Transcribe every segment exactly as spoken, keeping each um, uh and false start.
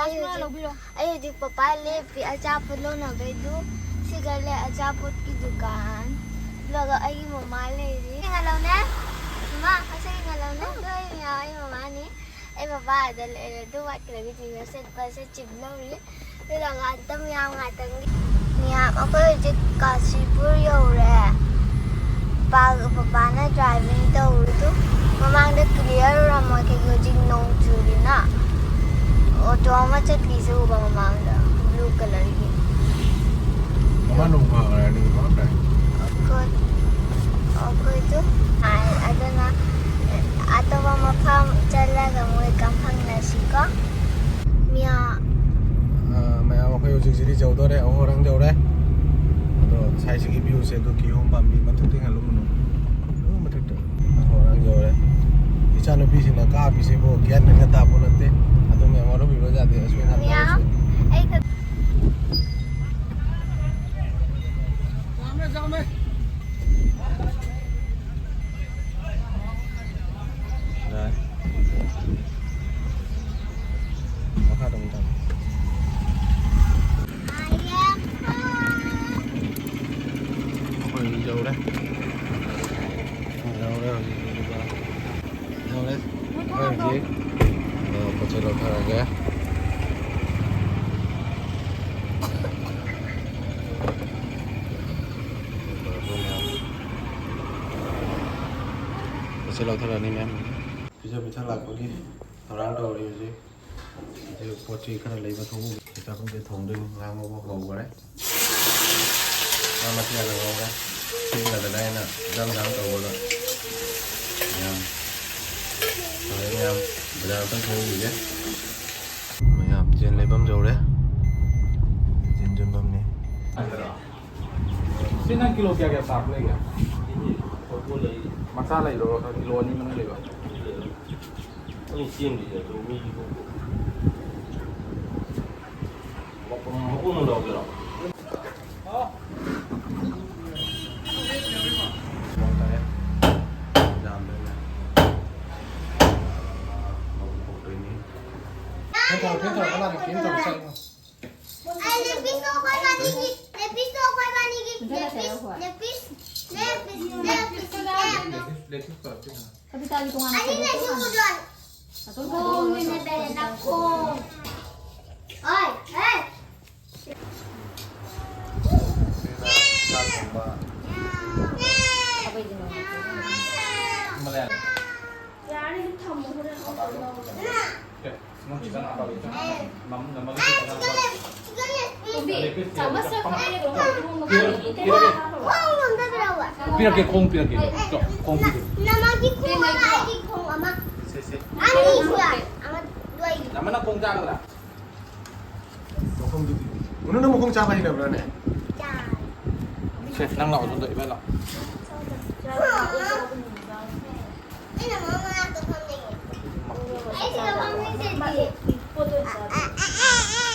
ꯑꯩ ꯍꯧꯖꯤꯛ, ꯑꯩ ꯍꯧꯖꯤꯛ ꯄꯄꯥ ꯂꯦꯞꯄꯤ ꯑꯆꯥꯄꯣꯠ ꯂꯧꯅꯕꯩꯗꯨ꯫ ꯁꯤꯒ ꯂꯩ ꯑꯆꯥꯄꯣꯠꯀꯤ ꯗꯨꯀꯥꯟ꯫ ꯑꯗꯨꯒ ꯑꯩꯒꯤ ꯃꯃꯥ ꯂꯩꯔꯤ꯫ ꯉꯥ ꯂꯧꯅꯦ꯫ ꯃꯃꯥ, ꯉꯁꯤꯒꯤ ꯉꯥ ꯂꯧꯅꯦ꯫ ꯑꯗꯣ ꯑꯩ ꯃꯌꯥꯝ ꯑꯩ ꯃꯃꯥꯅꯤ꯫ ꯑꯩ ꯕꯕꯥ ꯑꯗ ꯂꯩꯔꯦ꯫ ꯑꯗꯨ ꯋꯥꯠꯈ꯭ꯔꯒꯗꯤ ꯉꯁꯤ ꯂꯨꯄꯥ ꯆꯠ ꯆꯤꯞ ꯂꯧꯔꯤ꯫ ꯑꯗꯨꯒ ꯑꯝꯇ ꯃꯌꯥꯝ ꯉꯥꯛꯇꯪꯒꯤ꯫ ꯃꯌꯥꯝ ꯑꯩꯈꯣꯏ ꯍꯧꯖꯤꯛ ꯀꯥꯁꯤꯄꯨꯔ ꯌꯧꯔꯦ꯫ ꯄꯥ-, ꯄꯄꯥꯅ ꯗ꯭ꯔꯥꯏꯚꯤꯡ ꯇꯧꯔꯤꯗꯨ꯫ ꯃꯃꯥꯡꯗ ꯀ꯭ꯂꯤꯌꯥꯔ ꯑꯣꯏꯔꯝꯃꯣꯏ, ꯀꯩꯒꯤ ꯍꯧꯖꯤꯛ ꯅꯣꯡ ꯆꯨꯔꯤꯅ꯫ ꯑꯣꯇꯣ ꯑꯃ ꯆꯠꯂꯤꯁꯦ ꯎꯕ ꯃꯃꯥꯡꯗ, ꯕ꯭ꯂꯨ ꯀꯂꯔꯒꯤ꯫ ꯃꯃꯥ ꯅꯣꯡ ꯐꯈ꯭ꯔꯅꯤ, ꯃꯃꯥ ꯐꯔꯦ꯫ ꯑꯩꯈꯣꯏ, ꯑꯩꯈꯣꯏꯗꯨ ꯍꯥꯏ, ꯑꯗꯨꯅ ꯑꯇꯣꯞꯄ ꯃꯐꯝ ꯆꯠꯂꯒ ꯃꯣꯏ ꯀꯝꯐꯪꯅꯁꯤꯀꯣ꯫ ꯃꯤꯌꯥ꯫ ꯑ, ꯃꯌꯥꯝ ꯑꯩꯈꯣꯏ ꯍꯧꯖꯤꯛ ꯖꯤꯔꯤ ꯌꯧꯗꯣꯔꯦ, ꯑꯍꯣꯔꯪ ꯌꯧꯔꯦ꯫ ꯑꯗꯣ ꯉꯁꯥꯏꯁꯤꯒꯤ ꯚ꯭ꯌꯨꯁꯦ ꯑꯗꯨ ꯀꯤꯍꯣꯝ ꯄꯥꯝꯕꯤ ꯃꯊꯛꯇ ꯌꯦꯡꯍꯜꯂꯨ ꯃꯅꯨꯡ꯫ ꯑꯗꯨ ꯃꯊꯛꯇ꯫ ꯑꯍꯣꯔꯪ ꯌꯧꯔꯦ꯫ ꯏꯆꯥꯅꯨꯄꯤꯁꯤꯅ ꯀꯥꯞꯄꯤꯁꯤꯕꯨ ꯒ꯭ꯌꯥꯟ ꯃꯦꯟꯒ ꯇꯥꯄꯣꯠ ꯅꯠꯇꯦ꯫ ꯑꯗꯨ ꯃꯌꯥꯝ ꯋꯥꯔꯧꯕꯤꯕ ꯌꯥꯗꯦ, ꯑꯁꯣꯏ ꯑꯉꯥꯝ ꯃꯤꯌꯥ꯫ ꯌꯥꯎꯔꯁꯨ꯫ ꯑꯩ ꯈꯛ- ꯌꯥꯔꯦ꯫ ꯃꯈꯥꯗ ꯑꯃꯨꯛ ꯊꯝꯃꯨ꯫ ꯑꯩꯈꯣꯏ ꯌꯧꯔꯦ꯫ ꯌꯧꯔꯦ ꯍꯧꯖꯤꯛ꯫ ꯌꯧꯔꯦ꯫ ꯑꯩꯈꯣꯏ ꯍꯧꯖꯤꯛ, ꯑ, ꯄꯣꯠ ꯆꯩ ꯂꯧꯊꯔꯒꯦ꯫ ꯄꯣꯠ ꯆꯩ ꯂꯧꯊꯔꯅꯤ ꯃꯌꯥꯝ꯫ ꯄꯤꯖ ꯄꯤꯊꯛ ꯂꯥꯛꯄꯒꯤ ꯊꯧꯔꯥꯡ ꯇꯧꯔꯤ ꯍꯧꯖꯤꯛ꯫ ꯍꯧꯖꯤꯛ ꯄꯣꯠ ꯆꯩ ꯈꯔ ꯂꯩꯕ ꯊꯣꯛꯎꯒꯦ꯫ ꯆꯥꯛꯈꯨꯝꯁꯦ ꯊꯣꯡꯗꯣꯏꯅꯤ꯫ ꯉꯥ ꯉꯧꯕ ꯍꯧꯈꯔꯦ꯫ ꯉꯥ ꯃꯊꯦꯜ ꯉꯧꯔꯦ꯫ ꯊꯦꯡꯅꯗꯅ ꯑꯩꯅ ꯏꯟꯖꯥꯡ ꯏꯟꯖꯥꯡ ꯇꯧꯕꯗ ꯃꯌꯥꯝ ꯐꯔꯦ ꯃꯌꯥꯝ꯫ ꯕꯖꯥꯔ ꯑꯝꯇꯪ ꯊꯣꯛꯎꯈꯤꯒꯦ꯫ ꯃꯌꯥꯝ ꯌꯦꯟ ꯂꯩꯐꯝ ꯌꯧꯔꯦ꯫ ꯌꯦꯟ ꯌꯣꯟꯐꯝꯅꯤ꯫ ꯁꯤ ꯅꯪ ꯀꯤꯂꯣ ꯀꯌꯥ ꯀꯌꯥ ꯇꯥꯕ ꯂꯩꯒꯦ? ꯃꯆꯥ ꯂꯩꯔꯣ, ꯀꯤꯂꯣ ꯑꯅꯤ ꯃꯅꯨꯡ ꯂꯩꯕ? ꯑꯩ ꯆꯦꯡꯗꯤ ꯂꯩ, ꯑꯗꯨ ꯃꯤꯗꯤ ꯈꯪꯗꯦ꯫ ꯃꯄꯨꯝ, ꯃꯄꯨꯝ ꯑꯃ ꯂꯧꯒꯦꯔꯣ? ꯌꯥꯝꯗꯣꯏꯅꯦ꯫ ꯃꯕꯨꯛ ꯐꯠꯇꯣꯏꯅꯤ꯫ ꯐꯦꯟ ꯊꯥꯔꯣ, ꯐꯦꯟ ꯊꯥꯔꯣ, ꯀꯅꯥꯅꯣ ꯐꯦꯟ ꯊꯥꯔꯣ ꯆꯥꯛꯏꯅꯣ? ꯑꯩ ꯂꯦꯄꯤꯁꯇꯣ ꯑꯩꯈꯣꯏ ꯏꯕꯥꯅꯤꯒꯤ, ꯂꯦꯄꯤꯁꯇꯣ ꯑꯩꯈꯣꯏ ꯏꯕꯥꯅꯤꯒꯤ, ꯂꯦꯄꯤꯁ, ꯂꯦꯄꯤꯁ, ꯂꯦꯄꯤꯁ, ꯂꯦꯄꯤꯁ, ꯂꯦꯄꯤꯁ꯫ ꯂꯦꯄꯤꯁ ꯄꯨꯔꯛꯇꯦ ꯍꯥꯟꯅ꯫ ꯀꯕꯤꯇꯥꯒꯤ ꯇꯣꯉꯥꯟꯅ ꯑꯅꯤ ꯈꯥꯏꯗꯣꯛꯈꯣ ꯂꯩꯁꯤꯜꯂꯨ ꯍꯥꯟꯅ꯫ ꯆꯣ꯫ ꯅꯥꯇꯣꯟ ꯈꯣꯡꯅꯤꯅꯦ ꯈꯥꯏꯗꯣꯛꯈꯣ ꯕꯦꯔꯦꯟꯗꯥ, ꯈꯣꯡ꯫ ꯑꯣꯏ, ꯍꯦ꯫ ꯆꯥꯛ ꯊꯣꯡꯕ꯫ ꯈꯥꯕꯩꯗꯤ ꯅꯨꯡꯉꯥꯏꯇꯦ꯫ ꯃꯂꯦ꯫ ꯌꯥꯔꯅꯤ, ꯑꯗꯨꯝ ꯊꯝꯃꯣ, ꯍꯣꯔꯦꯟ ꯑꯃꯨꯛ ꯇꯧꯅꯕ꯫ ꯑꯦ, ꯅꯪ ꯆꯤꯛꯀꯟ ꯍꯥꯞꯄꯒꯦ, ꯆꯣ꯫ ꯃꯝ-, ꯃꯃꯜ ꯆꯤꯛꯀꯟ ꯍꯥꯞꯄꯒꯦ꯫ ꯆꯥꯃꯁ ꯈꯛ ꯄꯥꯏꯔꯒ ꯑꯃꯨꯛ ꯊꯣꯡꯉꯒ ꯄꯤꯔꯛꯑꯣ, ꯄꯤꯔꯛꯑꯣ꯫ ꯈꯣꯡ ꯑꯝꯇ ꯄꯤꯔꯛꯑꯣ꯫ ꯄꯤꯔꯛꯀꯦ, ꯈꯣꯡ ꯄꯤꯔꯛꯀꯦ꯫ ꯆꯣ, ꯈꯣꯡ ꯄꯤꯔꯛꯀꯦ꯫ ꯅꯃꯥꯒꯤ ꯈꯣꯡ ꯑꯃ, ꯑꯩꯒꯤ ꯈꯣꯡ ꯑꯃ꯫ ꯁꯦ, ꯁꯦ꯫ ꯑꯅꯤ ꯁꯨꯔꯦ꯫ ꯑꯃ, ꯑꯗꯨ ꯑꯩꯒꯤ꯫ ꯅꯃꯅ ꯈꯣꯡ ꯆꯥꯒꯗ꯭ꯔꯥ? ꯃꯈꯣꯡꯗꯨꯗꯤ꯫ ꯎꯅꯨ, ꯅꯪ ꯃꯈꯣꯡ ꯆꯥꯕ ꯍꯩꯅꯕ꯭ꯔꯥꯅꯦ? ꯆꯥꯏ꯫ ꯁꯦ, ꯅꯪ ꯂꯥꯛꯑꯣ, ꯁꯣꯝꯗ, ꯏꯕꯥꯅꯤ ꯂꯥꯛꯑꯣ꯫ ꯑꯩꯅ ꯃꯃꯥ ꯃꯅꯥꯛꯇ ꯐꯝꯅꯤꯡꯉꯦ꯫ ꯑꯩ ꯁꯤꯗ ꯐꯝꯅꯤꯡꯗꯦ꯫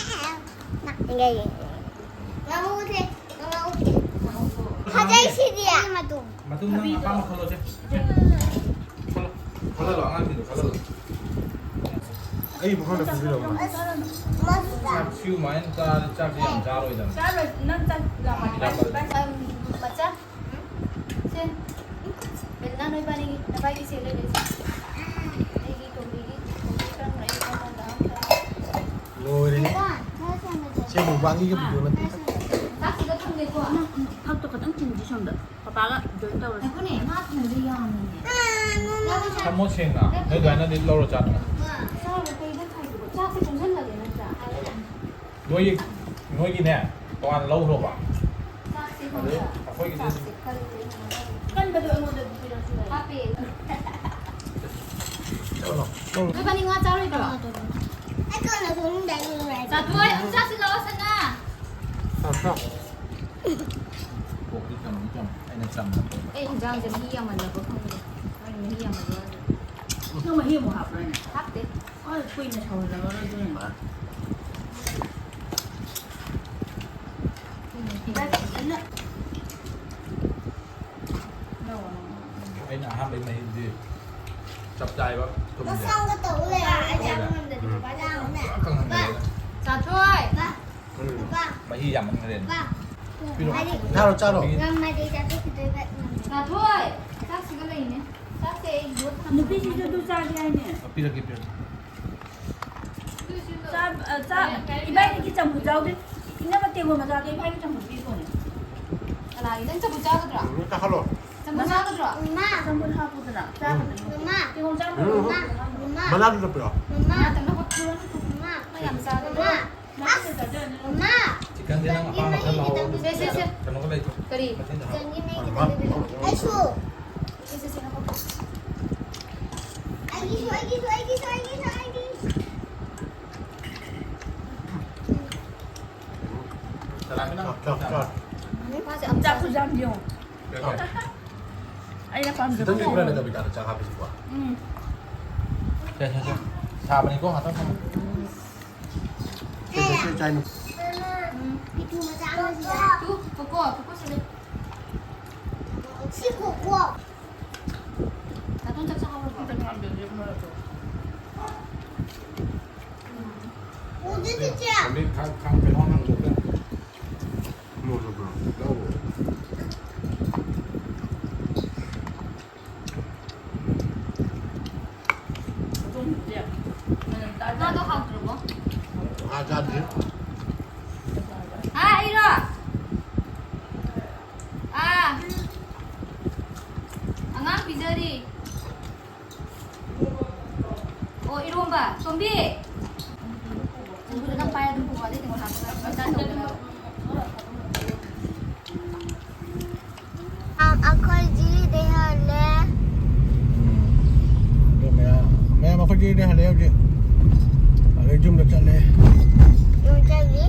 ꯉꯥꯃꯨꯁꯦ, ꯉꯥꯃꯨꯁꯦ꯫ ꯐꯖꯩ ꯁꯤꯗꯤ꯫ ꯃꯇꯨꯝ꯫ ꯃꯇꯨꯝ ꯅꯪ ꯑꯄꯥꯝꯕ ꯈꯜꯂꯣꯁꯦ꯫ ꯈꯜꯂꯣ꯫ ꯈꯜꯍꯜꯂꯣ, ꯑꯉꯥꯡꯁꯤꯡꯗꯣ ꯈꯜꯍꯜꯂꯣ꯫ ꯑꯩ ꯄꯨꯈꯝꯗ ꯄꯨꯕꯤꯔꯛꯑꯣ꯫ ꯆꯥꯛ ꯁꯤꯎꯃꯥꯏꯅ ꯆꯥꯔꯗꯤ ꯆꯥꯛꯁꯤ ꯌꯥꯝ ꯆꯥꯔꯣꯏꯗꯕꯅꯤ꯫ ꯆꯥꯔꯣꯏ, ꯅꯪ ꯆꯥꯛ ꯌꯥꯝꯃꯜꯂꯦ꯫ ꯌꯥꯝꯃꯜꯂꯦ꯫ ꯃꯆꯥ꯫ ꯁꯦ꯫ ꯕꯦꯂꯦꯅꯥ ꯅꯣꯏꯕꯥꯅꯤꯒꯤ, ꯅꯕꯥꯏꯒꯤ ꯁꯦ ꯂꯩꯔꯦ꯫ ꯑꯩꯒꯤ ꯇꯣꯝꯕꯤꯒꯤ, ꯇꯣꯝꯕꯤ ꯀꯔꯝꯕ ꯑꯩꯒꯤ ꯀꯔꯝꯕ ꯑꯝꯇ ꯂꯣꯏꯔꯦ꯫ ꯁꯦ ꯃꯨꯛꯕꯥꯡꯒꯤꯒ ꯚꯤꯗꯤꯑꯣ ꯅꯠꯇꯦ꯫ ꯆꯥꯛꯁꯤꯗ ꯊꯝꯒꯦꯀꯣ꯫ ꯐꯛꯇꯣ ꯈꯇꯪ ꯊꯤꯟꯁꯤ ꯁꯣꯝꯗ꯫ ꯄꯄꯥꯒ ꯖꯣꯏꯟ ꯇꯧꯔꯁꯤ꯫ ꯉꯥꯏꯈꯣꯅꯦ, ꯉꯥ ꯊꯣꯡꯕꯗꯣ ꯌꯥꯝꯃꯤꯅꯦ꯫ ꯊꯝꯃꯣ ꯁꯦꯡꯅ꯫ ꯅꯣꯏ ꯑꯗꯨꯃꯥꯏꯅꯗꯤ ꯂꯧꯔ ꯆꯥꯅꯣ꯫ ꯆꯥꯔꯒ ꯀꯩꯗ ꯈꯥꯏꯗꯣꯏꯕ? ꯆꯥꯛꯁꯦ ꯄꯨꯟꯁꯜꯂꯒꯦ ꯅꯠꯇ꯭ꯔꯥ? ꯅꯣꯏꯒꯤ, ꯅꯣꯏꯒꯤꯅꯦ, ꯇꯣꯉꯥꯟꯅ ꯂꯧꯈ꯭ꯔꯣꯕ꯫ ꯆꯥꯛꯁꯦ ꯑꯗꯨ ꯈꯪꯕ꯭ꯔꯥ? ꯑꯩꯈꯣꯏꯒꯤꯗꯤ ꯆꯥꯛꯁꯦ ꯀꯜꯂꯦ꯫ ꯀꯟꯕꯗꯣ ꯑꯩꯉꯣꯟꯗ ꯄꯤꯔꯛꯑꯁꯨ ꯌꯥꯏ꯫ ꯍꯥꯞꯄꯦ꯫ ꯆꯠꯂꯣ꯫ ꯅꯣꯏꯕꯥꯅꯤ ꯉꯥ ꯆꯥꯔꯣꯏꯗ꯭ꯔꯣ? ꯑꯩ ꯀꯣꯟꯅ ꯊꯣꯡꯉꯝꯗꯥꯏꯗ ꯂꯣꯏꯔꯦ꯫ ꯆꯥꯊꯣꯏ, ꯑꯃꯨꯛ ꯆꯥꯁꯤ ꯂꯥꯛꯑꯣ, ꯁꯅꯥ꯫ ꯆꯥꯎ, ꯆꯥꯎ꯫ ꯄꯣꯛꯇꯤ ꯆꯝꯗꯤ ꯆꯝ-, ꯑꯩꯅ ꯆꯝꯅ ꯄꯣꯛꯄ꯫ ꯑꯩ ꯏꯟꯖꯥꯡꯁꯦ ꯃꯍꯤ ꯌꯥꯝꯃꯟꯗꯕ ꯈꯪꯗꯦ꯫ ꯑꯩ ꯃꯍꯤ ꯌꯥꯝꯃꯟꯕ ꯑꯣꯏꯔꯗꯤ꯫ ꯅꯪ ꯃꯍꯤ ꯑꯃꯨꯛ ꯍꯥꯞꯄ꯭ꯔꯥꯅꯦ? ꯍꯥꯞꯇꯦ꯫ ꯑ, ꯀꯨꯏꯅ ꯁꯧꯍꯜꯂꯒ ꯑꯗꯨꯅ꯫ ꯐꯖꯅ ꯂꯧꯔꯣ꯫ ꯑꯩꯅ ꯑꯍꯥꯟꯕꯩ ꯃꯍꯤꯗꯤ ꯆꯞ ꯆꯥꯏꯕ ꯊꯨꯝꯁꯦ꯫ ꯃꯁꯥꯒ ꯇꯧ ꯂꯩ꯫ ꯑꯩ ꯆꯥꯕ ꯉꯝꯗꯦ꯫ ꯄꯥꯄꯥ ꯆꯥꯎꯅꯦ꯫ ꯄꯨꯔꯥ ꯀꯪꯍꯟꯈ꯭ꯔꯦꯗ꯫ ꯆꯥꯊꯣꯏ꯫ ꯎꯝ꯫ ꯄꯥꯄꯥ꯫ ꯃꯍꯤ ꯌꯥꯝꯃꯟꯈ꯭ꯔꯦꯅꯦ꯫ ꯄꯥꯄꯥ꯫ ꯄꯤꯔꯛꯑꯣ꯫ ꯍꯥꯏꯗꯤ ꯆꯥꯔꯣ꯫ ꯉꯝꯃꯗꯤ ꯆꯥꯊꯣꯛꯈꯤꯗꯣꯏꯕ ꯉꯝꯗꯦ꯫ ꯆꯥꯊꯣꯏ꯫ ꯆꯥꯛꯁꯤꯒ ꯂꯩꯅꯦ꯫ ꯆꯥꯛꯁꯦ ꯑꯩ ꯌꯣꯠ ꯊꯝꯃꯦ꯫ ꯅꯨꯄꯤꯁꯤꯁꯨ ꯑꯗꯨ ꯆꯥꯒꯦ ꯍꯥꯏꯅꯦ꯫ ꯄꯤꯔꯛꯀꯦ ꯄꯤꯔꯛꯀꯦ꯫ ꯑꯗꯨꯁꯨ ꯆꯥ- ꯑ, ꯆꯥ- ꯏꯕꯥꯏꯅꯤꯒꯤ ꯆꯝꯐꯨꯠ ꯌꯥꯎꯗꯦ꯫ ꯏꯅꯝꯃ ꯇꯦꯡꯀꯣꯠ ꯃꯆꯥꯗꯣ ꯏꯕꯥꯏꯅꯤ ꯆꯝꯐꯨꯠ ꯄꯤꯈꯣꯅꯦ꯫ ꯀꯅꯥꯒꯤ ꯅꯪ ꯆꯥꯛ ꯆꯥꯒꯗ꯭ꯔꯣ? ꯎꯝ, ꯆꯥꯍꯜꯂꯣ꯫ ꯆꯥꯛ ꯆꯥꯒꯗ꯭ꯔꯣ? ꯃꯃꯥ꯫ ꯆꯝꯐꯨꯠ ꯍꯥꯞꯄꯨꯗꯅ ꯆꯥꯒꯗ꯭ꯔꯣ? ꯃꯃꯥ꯫ ꯇꯦꯡꯀꯣꯠ ꯆꯥꯕ ꯎꯝ꯫ ꯃꯃꯥ꯫ ꯃꯃꯥ꯫ ꯃꯅꯥꯗꯨꯗ ꯄꯤꯔꯛꯑꯣ꯫ ꯃꯃꯥ꯫ ꯉꯥꯛꯇꯪ ꯂꯧꯈꯠ-, ꯃꯃꯥ꯫ ꯃꯥ ꯌꯥꯝ ꯆꯥꯒꯗ꯭ꯔꯣ? ꯃꯃꯥ꯫ ꯃꯥꯁꯨ ꯆꯥꯖꯔꯅꯤ꯫ ꯃꯃꯥ꯫ ꯆꯤꯛꯀꯟꯁꯦ ꯅꯪ ꯑꯄꯥꯝꯕ ꯈꯔ ꯂꯥꯛꯑꯣ꯫ ꯁꯦ, ꯁꯦ, ꯁꯦ꯫ ꯀꯩꯅꯣꯒ ꯂꯩꯇ꯭ꯔꯣ? ꯀꯔꯤ? ꯃꯊꯤꯗ ꯍꯥꯞꯄꯣ꯫ ꯆꯪꯉꯤ ꯃꯩꯒꯤ ꯇꯧꯕꯤꯔꯣ꯫ ꯑꯩꯁꯨ꯫ ꯁꯦ, ꯁꯦ, ꯁꯦ, ꯉꯥꯏꯈꯣ꯫ ꯑꯩꯒꯤꯁꯨ, ꯑꯩꯒꯤꯁꯨ, ꯑꯩꯒꯤꯁꯨ, ꯑꯩꯒꯤꯁꯨ, ꯑꯩꯒꯤꯁꯨ꯫ ꯆꯂꯥꯡꯒꯤ ꯅꯪ ꯆꯥꯛ, ꯆꯥꯛ, ꯆꯥꯛ꯫ ꯃꯥꯁꯦ ꯌꯥꯝ ꯆꯥꯛ ꯆꯥ-, ꯈꯨꯖꯥꯝ ꯌꯦꯡꯉꯣ꯫ ꯀꯩꯅꯣ? ꯑꯩꯅ ꯄꯥꯝꯖꯕ ꯈꯤꯇꯪꯗꯤ ꯃꯑꯣꯡ꯫ ꯈꯔ ꯂꯩꯇꯕꯤ ꯀꯥꯟꯗ ꯆꯥꯛ ꯍꯥꯞꯄꯤꯁꯤꯀꯣ꯫ ꯎꯝ꯫ ꯁꯦ, ꯁꯦ, ꯁꯦ꯫ ꯁꯥꯕꯅꯤꯀꯣ, ꯉꯥꯛꯇꯪ ꯊꯝꯃꯣ꯫ ꯀꯩ ꯀꯩ ꯆꯥꯏꯅꯣ? ꯃꯤꯊꯨ ꯃꯆꯥ ꯑꯃꯁꯤꯗ꯫ ꯇꯨ, ꯀꯣꯀꯣ, ꯀꯣꯀꯣ ꯁꯤꯗ꯫ ꯁꯤ ꯀꯣꯀꯣ꯫ ꯅꯥꯇꯣꯟ ꯆꯥꯛ ꯆꯥꯍꯧꯔꯕꯣ? ꯎꯗꯤ ꯆꯤꯆꯦ꯫ ꯈꯥꯡ-, ꯈꯥꯡ-, ꯀꯩꯅꯣ ꯍꯥꯡꯗꯣꯛꯀꯦ꯫ ꯃꯣꯔꯣꯛ ꯆꯠꯄ꯭ꯔꯣ? ꯂꯧꯔꯣ꯫ ꯉꯥꯗꯣ ꯍꯥꯎꯇ꯭ꯔꯕꯣ? ꯉꯥ ꯆꯥꯗ꯭ꯔꯤ꯫ ꯍꯥ, ꯑꯩꯔꯣ? ꯑꯥ꯫ ꯑꯉꯥꯡ ꯄꯤꯖꯔꯤ꯫ ꯑꯣ, ꯏꯔꯣꯝꯕ꯫ ꯇꯣꯝꯕꯤ꯫ ꯆꯝꯐꯨꯠꯇꯨ ꯅꯪ ꯄꯥꯏ ꯑꯗꯨꯝ ꯄꯨꯈꯣ, ꯑꯗꯩ ꯇꯦꯡꯀꯣꯠ ꯍꯥꯞꯄꯒ ꯃꯆꯥ ꯇꯧꯕꯅꯦꯕ꯫ ꯑꯝ, ꯑꯩꯈꯣꯏ ꯖꯤꯔꯤꯗꯩ ꯍꯜꯂꯦ꯫ ꯑꯗꯣ ꯃꯌꯥꯝ, ꯃꯌꯥꯝ ꯑꯩꯈꯣꯏ ꯖꯤꯔꯤꯗꯩ ꯍꯜꯂꯦ ꯍꯧꯖꯤꯛ꯫ ꯑꯗꯩ ꯌꯨꯝꯗ ꯆꯠꯂꯦ꯫ ꯌꯨꯝ ꯆꯠꯂꯤ꯫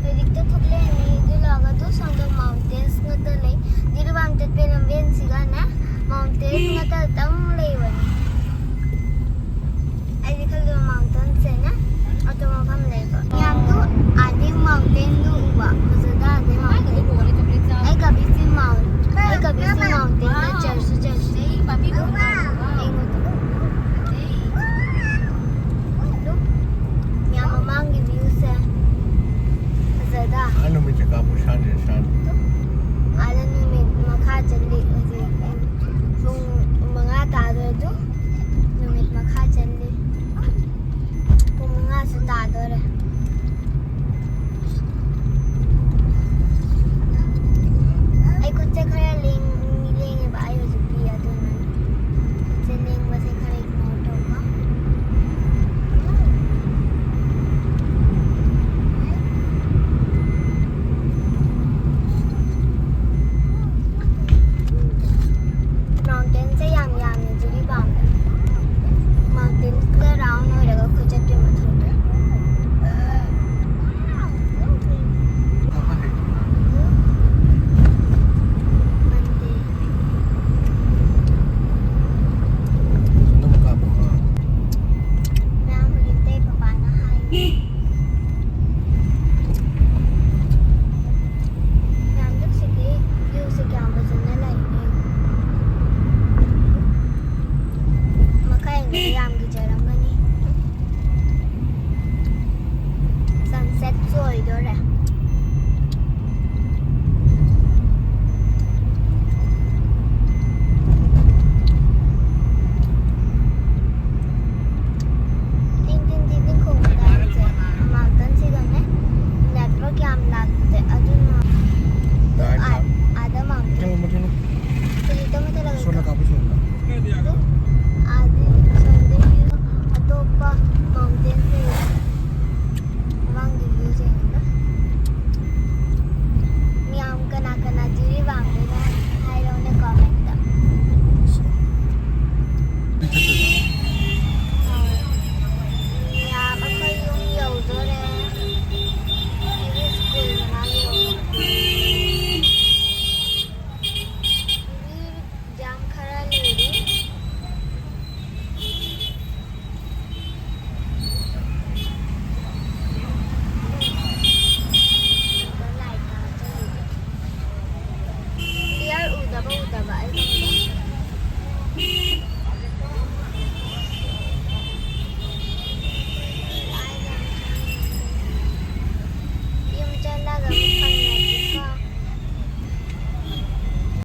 ꯍꯧꯖꯤꯛꯇ ꯊꯣꯛꯂꯛꯑꯅꯤ꯫ ꯑꯗꯨ ꯂꯥꯛꯑꯒ ꯑꯗꯨ ꯁꯣꯝꯗ mountains ꯉꯥꯛꯇ ꯂꯩ꯫ ꯖꯤꯔꯤꯕꯥꯝ ꯆꯠꯄꯩ ꯂꯝꯕꯦꯟꯁꯤꯒꯅꯦ mountains ꯉꯥꯛꯇ ꯑꯗꯨꯝ ꯂꯩꯕꯅꯤ꯫ ꯑꯩꯗꯤ ꯈꯜꯂꯤꯕ mountains ꯁꯦꯅꯦ ꯑꯇꯣꯞꯄ ꯃꯐꯝ ꯂꯩꯕ꯫ ꯃꯌꯥꯝꯗꯨ ꯑꯥꯗꯩ mountain ꯗꯨ ꯎꯕ꯫ ꯐꯖꯗ꯭ꯔꯥ ꯑꯥꯗꯩ mountain ꯗꯨ? ꯑꯩ ꯀꯕꯤꯁꯤ mount-, ꯑꯩ ꯀꯕꯤꯁꯤ mountain ꯗ ꯆꯠꯁꯨ ꯆꯠꯁꯤ꯫ ꯑꯩ ꯃꯗꯨ